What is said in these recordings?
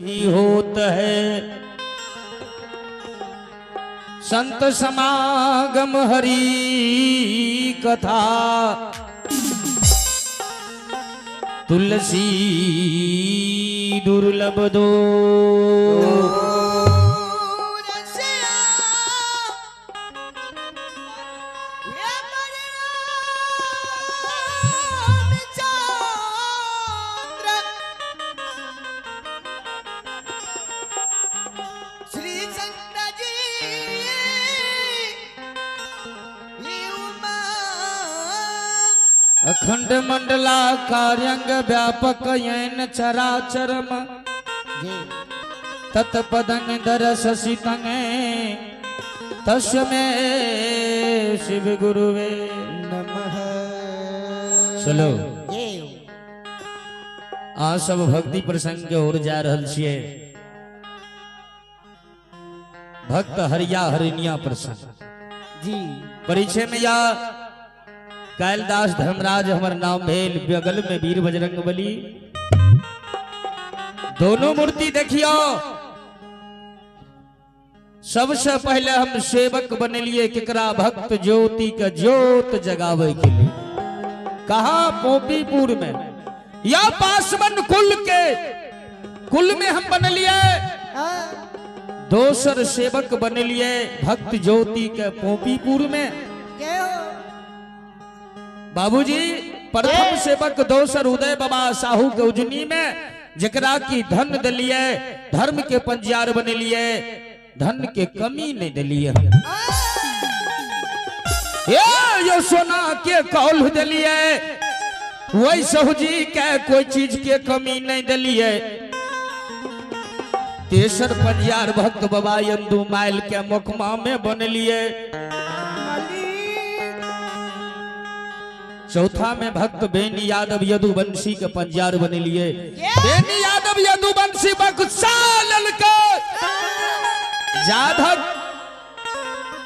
भी होत है। संत समागम हरि कथा तुलसी दुर्लभ दो। अखंड मंडला कार्यंग व्यापक यैन चराचरम तत्पदं दरस सितंगे तस्मे शिव गुरुवे नमः। चलो आ सब भक्ति प्रसंग के ओर जा रहल छियै। भक्त हरिया हरिनिया प्रसंग जी परिचय में या कैलदास धर्मराज हमर नाम भेल, बगल में वीर बजरंग बली। दोनों मूर्ति देखियो। सबसे पहले हम सेवक बनेलिए केकरा? भक्त ज्योति के ज्योत जगावे के लिए। कहा? पोपीपुर में या पासवन कुल के कुल में हम बनलिए। दोसर सेवक बनेलिए भक्त ज्योति के पोपीपुर में। बाबूजी प्रथम सेवक दोसर उदय बाबा साहू के उजनी में, जकरा की धन दिलिए, धर्म के पंजियार बनेलिए, धन के कमी नहीं दिलिए। ये सोना के कौल दिलिए, वही साहू जी के कोई चीज के कमी नहीं दिलिए। तेसर पंजियार भक्त बाबा यंदू माइल के मोकमा में बनलिए। चौथा में भक्त बेनी यादव यदुवंशी के पंजियार बनेलिए। बेनी यादव यदुवंशी बक्सा ललके जाधव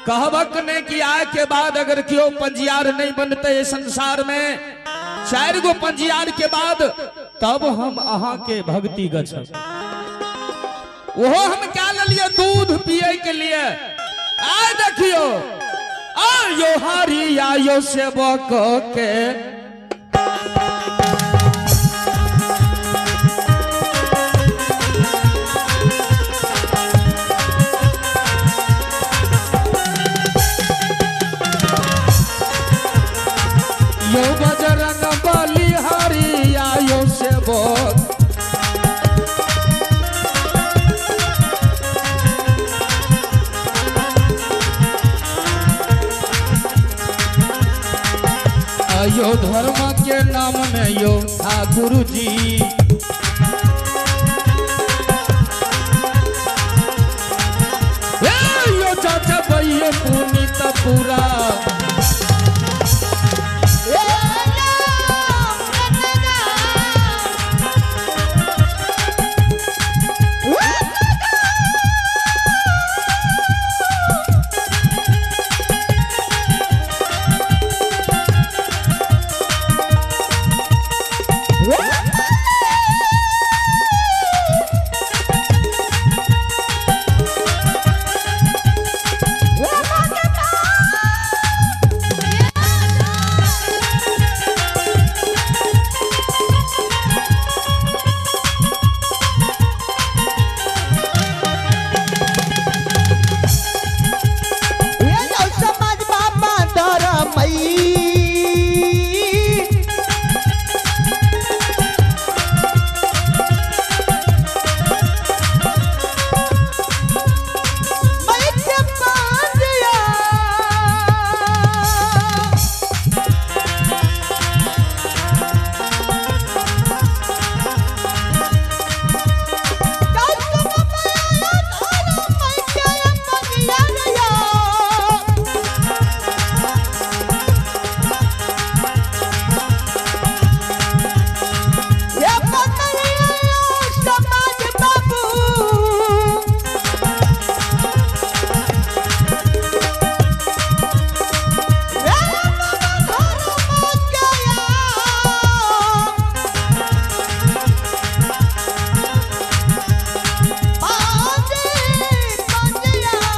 कहबक ने कि आय के बाद अगर क्यों पंजियार नहीं बनते संसार में, चार गो पंजियार के बाद तब हम अहा के भक्ति गछ। वो हम क्या लिए? दूध पिए के लिए। आय देखियो आयो हरि आयो सेवक के यो बजरंग बली हरि आयो सेवक। यो धर्म के नाम में यो ठाकुर जी यो चाचा भैया पुनीत पूरा।